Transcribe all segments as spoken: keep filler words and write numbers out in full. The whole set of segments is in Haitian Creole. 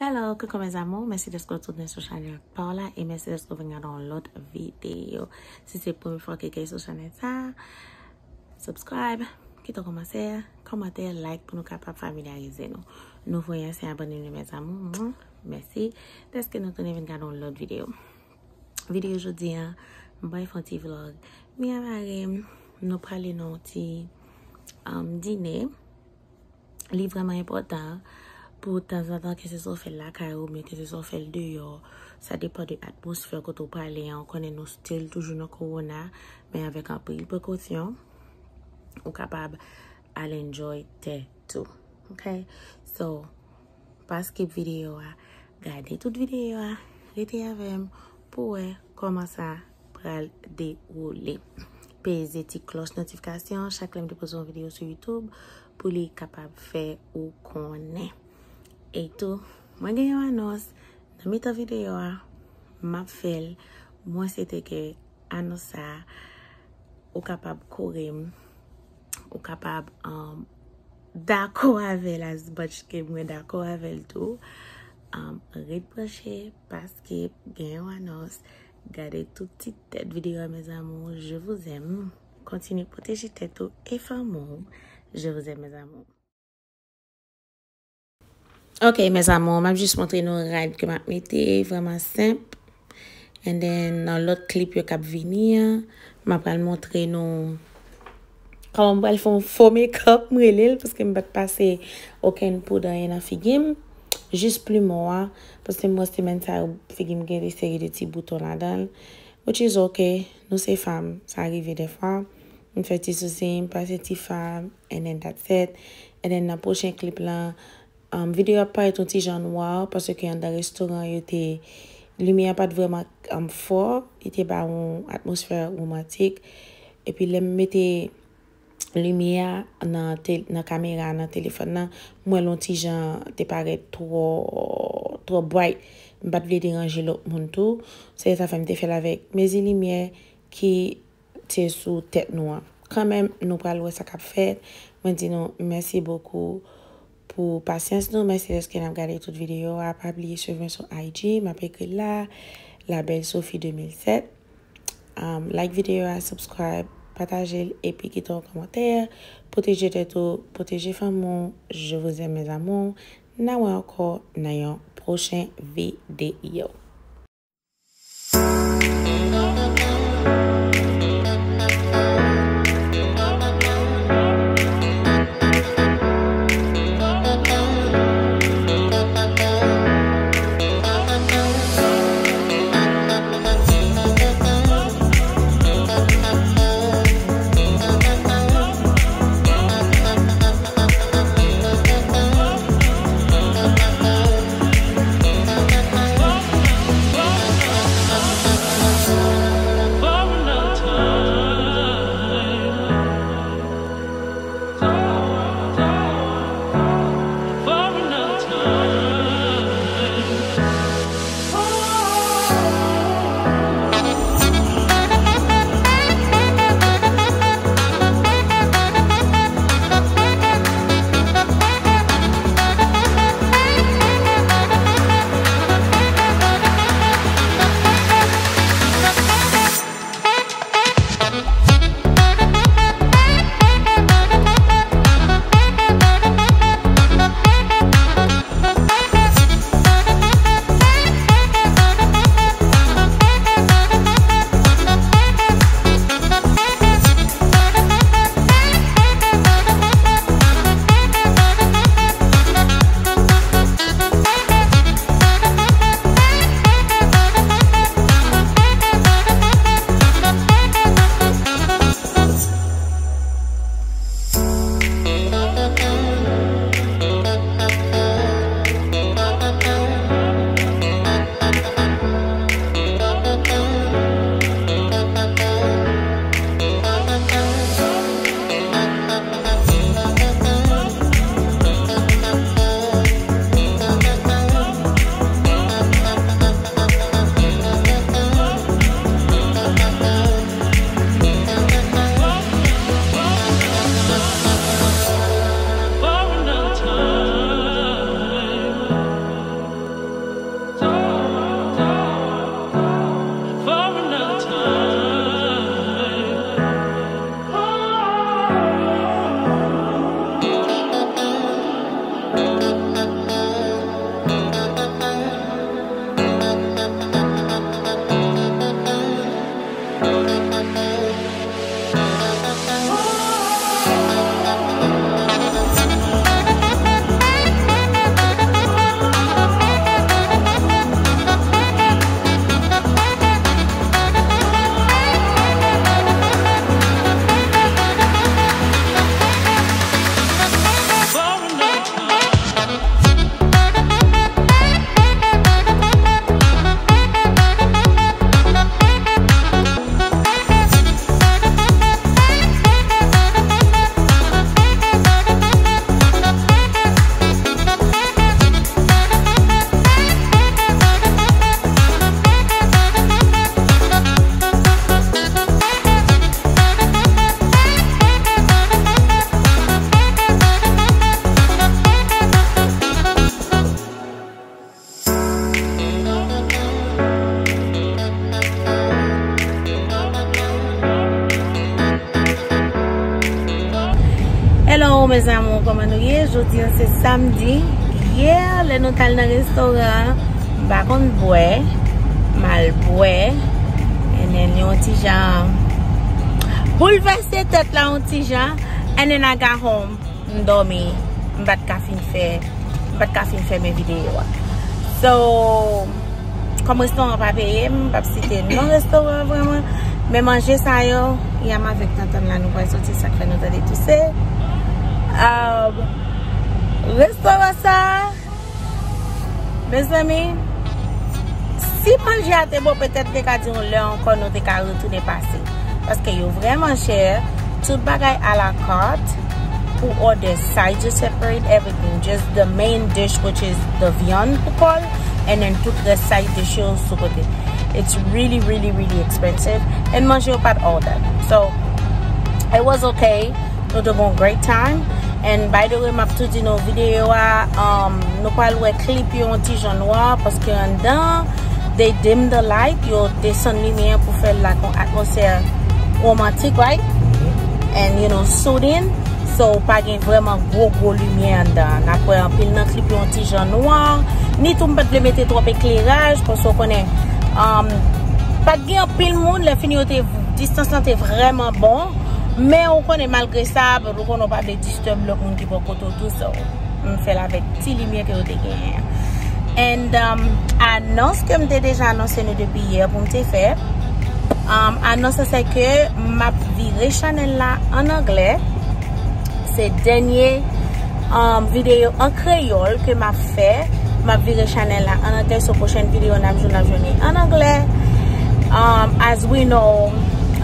Hello, coucou mes amours, mèsi dèske w tounen sou chanèl pa w la e mèsi dèske w vin gade yon lòt videyo. Si se premye fwa ke w sou chanèl sa, subscribe, kite yon kòmantè, kòmantè, like pou nou kapab familyarize nou. Nouvo ansyen abòne nou mes amours, mèsi dèske nou tounen vin gade yon lòt videyo. Videyo jodi a, m pral fè yon ti vlog. Mi a mari m, nou prale nan yon ti um, dine. Li vrèman enpòtan pou tanzantan, ke se swa w fè l lakay ou oubyen ke se swa w fè l deyò. Sa depann de atmosfè kote w prale an. Ou konnen nou still toujou nan kowona, men avèk anpil prekosyon, ou kapab al enjoy tèt ou. Ok? So, pa skip videyo a. Gade tout videyo a. Rete avè m pou wè kòman sa pral dewoule. Peze ti klòch notifikasyon chak lè m depoze yon videyo sou YouTube pou li kapab fè ou konnen. E tou, mwen gen yon anons nan mitan videyo a, m ap fè l. Mwen swete ke anons sa a, ou kapab kore m, ou kapab um, dakò avè l as much ke mwen dakò avè l tou. Um, ret branche paske gen yon anons. Gade tout ti tèt videyo a mes amours. Je vous aime. Kontinye pwoteje tèt ou e fanmi w. Je vous aime mes amours. Ok mes amours, m ap jis montre nou rad ke m ap mete, vrèman senp. And then nan lòt clip yo k ap vini an, m ap pral montre nou kòman m pral fè yon fo makeup, m rele l, paske m pa t pase okenn poud anyen nan figi m. Jis plimo a, paske m wè semèn sa yo figi m gen de seri de ti bouton ladan l. Which is ok, nou se fanm, sa rive dèfwa. M fè ti sousi, m pase ti fab, and then that's it. And then nan pwochen clip lan, um, videyo ap parèt yon ti jan nwa, paske anndan restoran yo te, limyè a pa t vrèman um, fò, li te ba yon atmosfè womantik. Epi lè m mete limyè a nan, te, nan kamera nan telefòn nan, m wè l yon ti jan te parèt twò, twò bright. M pa t vle deranje lòt moun tou. Se sa fè m te fè l avèk mezi limyè ki te sou tèt nou an. Kanmenm, nou pral wè sa k ap fèt. Mwen di nou mèsi bokou pou pasyans nou. Mèsi dèske n ap gade tout videyo a. Pa bliye swiv mwen sou I G. M ap ekri l la. La Belle Sophie de mil sèt. Um, like videyo a, subscribe, pataje l, epi kite yon kòmantè. Pwoteje tèt ou, pwoteje fanmi w. Je vous aime mes amours. N a wè ankò nan yon pwochen videyo. Mes amours, kòman nou ye? Jodi a se samdi. Yè, lè nou t al nan restoran, m pa konn bwè, m al bwè, and then yon ti jan boulvèse tèt la yon ti jan, and then I got home. M dòmi, m pa t ka fin fè, m pa t ka fin fèmen videyo a. So, kòm restoran an pa peye m, m p ap site non restoran an vrèman, men manje sa yo, Yam avèk Tantann la, nou pral soti, sa k fè nou tande touse. Um, restoran sa, mezanmi, si manje a te bon, petèt te ka di yon lè ankò nou te ka retounen pase. Paske yo vrèman chè, tout bagay a la carte, pou order side, just separate everything, just the main dish, which is the vyann pou kò l, and then tout rès side dish yo sou kote. It's really, really, really expensive, and manje yo pa t all that. So, it was okay. Nou te gon great time. And by the way, m ap tou di nou videyo a, um, nou pral wè clip yo yon ti jan nwa, paske anndan, they dim the light, yo desann limyè pou fè l la kon atmosfè romantic, right? And, you know, soothing. So, pa gen vrèman gwo, gwo limyè anndan. N ap wè anpil nan clip yo yon ti jan nwa. Ni tou, m pa t vle mete twòp ekleraj, paske w konnen, um, pa t gen anpil moun, lè fini yo te, distans lan te vrèman bon. Men ou konnen, malgre sa, ou konnen w pa vle disturb lòt moun ki bò kote w tou, so, m fè l avèk ti limyè ke yo te genyen an. And, um, anons ke m te deja anonse nou depi yè pou m te fè. Um, anons lan se ke m ap vire chanèl la an anglè. Se dènye, um, videyo an kreyòl ke m ap fè. M ap vire chanèl la an anglè, so pwochèn videyo n ap jwenn, n ap jwenn li an anglè. Um, as we know,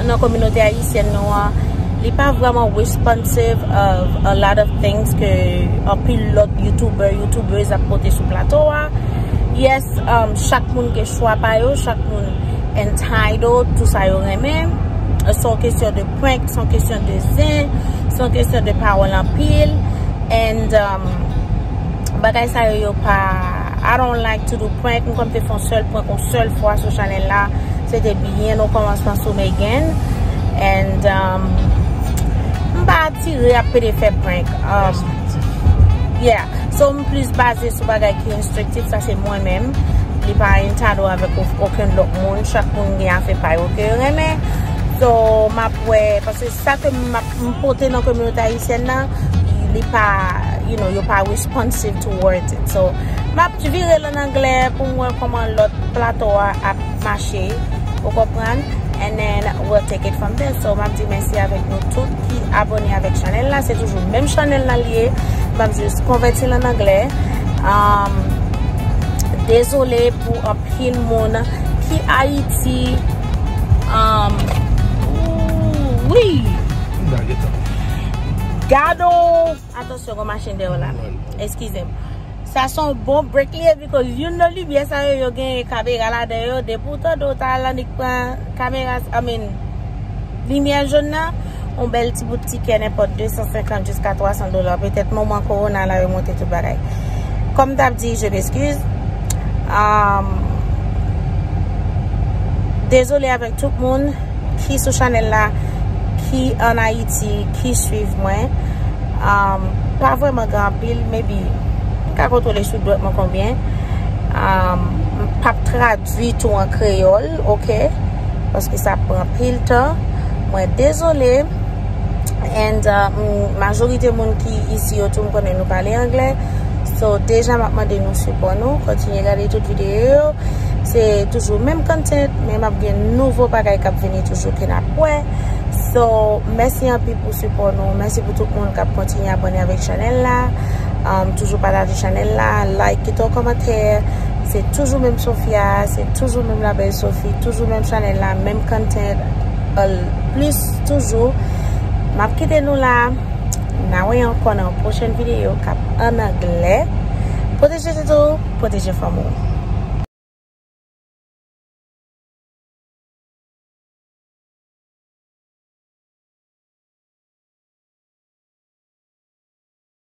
nan kominote ayisyèn nou an, li pa vrèman responsive of a lot of things ke anpil lòt YouTuber, YouTubers ap pote sou plato a. Yes, um, chak moun gen chwa pa yo, chak moun entitled, tout sa yo renmen. Se yon kesyon de prank, se yon kesyon de zen, se yon kesyon de pawòl anpil. And, um, bagay sa yo, yo pa, I don't like to do prank. M konn te fè yon sèl prank, yon sèl fwa sou chanèl la. Se te byen o kòmansman sou Megan. And, um, m pa atire ap pede fè prank. Um, yeah. So, m plis baze sou bagay ki enstriktif, sa se mwen menm. Li pa entitled avèk o-, okenn lòt moun. Chak moun gen afè pa yo ke yo renmen. So, m ap wè, paske sa ke m ap, m pote nan kominote ayisyèn nan, li pa, you know, yo pa responsive towards it. So, m ap vire l an anglè pou m wè kòman lòt plato a ap mache, ou konprann? And then we'll take it from there. So, m ap di mèsi avèk nou tout ki abòne avèk chanèl la. Se toujou menm chanèl la li ye. M ap jis konvèti l an anglè. Um, dezole pou anpil moun ki Ayiti. Um, wi! Gado! Atansyon, gon machin dèyè w la. Eskize m. Sa se yon bon break li ye, because youn nan limyè sa yo, yo gen kamera ladan yo. Depi w tande w ta al annik pran kamera, I mean, limyè jòn nan, yon bèl ti bout tikè, nenpòt de san senkant jiska twa san dola. Petèt moman kowona la, yo monte tout bagay. Kòm m t ap di, je m'excuse. Um, dezole avèk tout moun ki sou chanèl la, ki ann Ayiti, ki swiv mwen. Um, pa vrèman gen anpil, maybe, m ka konte w sou dwèt mwen konbyen. Um, m p ap tradui tou an kreyòl, oke? Paske sa pran anpil tan. Mwen dezole. And, uh, m, majorite moun ki isi yo tou, m konnen nou pale anglè. So, deja, m ap mande nou sipò nou. Kontinye gade tout videyo yo. Se toujou menm content, men m ap gen nouvo bagay k ap vini toujou ke n ap wè. So, mèsi anpil pou sipò nou. Mèsi pou tout moun k ap kontinye abòne avèk chanèl la. Um, toujou pataje chanèl la, like, kite yon kòmantè. Se toujou menm Sofia, se toujou menm la belle Sophie, toujou menm chanèl la, menm content, uh, plis toujou. M ap kite nou la. N a wè ankò nan yon pwochèn videyo k ap an anglè. Pwoteje tèt ou, pwoteje fanmi w.